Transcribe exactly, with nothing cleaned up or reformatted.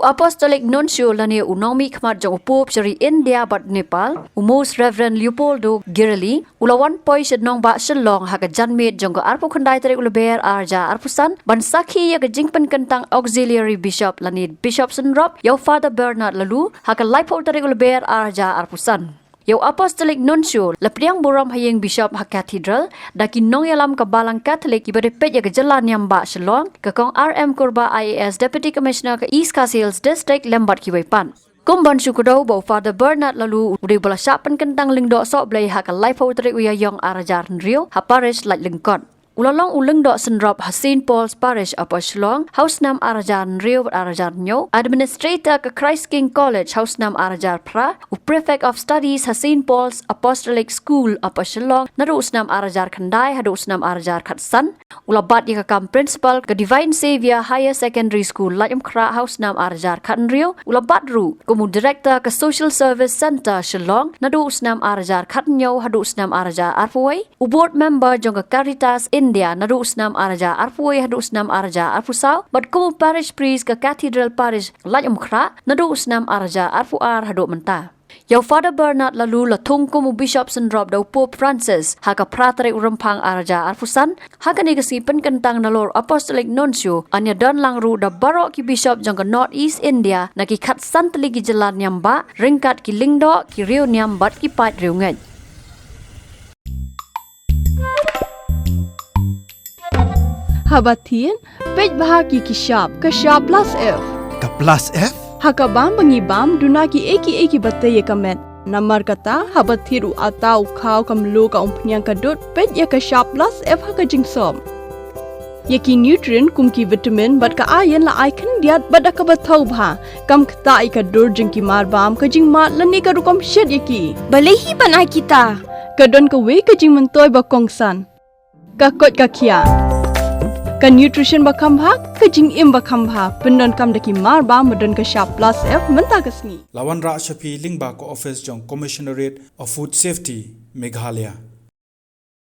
Apostolic Nuncio lane u nongmihkhmat jong u Pope sha ri India bad Nepal, u Most Reverend Leopoldo Girelli, u la wan poi sha nongbah Shillong ha ka janmiet jong ka arphew khyndai tarik u Lber arhajar arphew san, ban sakhi ïa ka jingpynkyntang Auxiliary Bishop lane Bishop synrop, ïa u Father Bernard Laloo, ha ka laiphew tarik u Lber arhajar arphew san. Ïa u Apostolic Nuncio la pdiang burom ha ïing Bishop ha Cathedral da ki nongïalam ka Balang Katholik kiba dei peit ïa ka jylla niam bah Shillong, ka Kong R M Kurbah I A S, Deputy Commissioner ka East Khasi Hills District, lem bad kiwei pat. Kum ban shu kdew ba u Father Bernard Laloo u dei ba la shah pynkyntang lyngdoh sohblei ha ka laiphew tarik u Ïaïong arhajar hynriew ha Parish Laitlyngkot. U la long u lyngdoh synrop ha Saint Paul's Parish Upper Shillong ha u snem arhajar hynriew bad arhajar hynñiew, Administrator ka Christ King College ha u snem arhajar phra, u Prefect of Studies ha Saint Paul's Apostolic School Upper Shillong naduh u snem arhajar khyndai haduh u snem arhajar khatsan. U la bat ïa ka kam Principal ka Divine Saviour Higher Secondary School Laitumkhrah ha u snem arhajar khathynriew. U la bat ruh kum u Director ka Social Service Centre Shillong naduh u snem arhajar khathynñiew haduh u snem arhajar arphew wei, u Board Member jong ka Caritas India naduh u snem arhajar arphew wei haduh u snem arhajar arphew saw, bad kum u Parish Priest ka Cathedral Parish Laitumkhrah naduh u snem arhajar arphew ar haduh mynta. Ïa u Father Bernard Laloo la thung kum u Bishop synrop da u Pope Francis ha ka phra tarik u Rymphang arhajar arphew san. Ha kane ka sngi pynkyntang nalor Apostolic Nuncio, yn ïadon lang ruh da baroh ki Bishop jong ka North East India na ki khatsan tylli ki jylla niam bah, ryngkat ki lyngdoh, ki riewniam bad ki paid riewngeit. Haba thied, peit bha ki ki shap, ka shap plus F. Ka plus F? Ha ka bam ba ngi bam, duna kiei kiei kiba tei ïa ka met. Namar kata, haba thied u atta, u khaw, ka mluh, ka umphniang, ka dud, peit ïa ka shap plus F ha ka jingsop. Ïa ki nutrient kum ki vitamin bad ka iron la ai khyndiat bad da kaba thaw bha. Kam ktah ïa ka dur jong ki marbam, ka jingmad lane ka rukom shet ïa ki. Balei hi ban ai kita? Ka don kawei ka jingmyntoi ba kongsan. Ka koit ka khiah. Ka nutrition ba kham bha, ka jingim ba kham bha. Pyndonkam da ki marbam ba don ka shap plus F mynta ka sngi. La wanrah sha phi lyngba ka office jong Commissionerate of Food Safety, Meghalaya.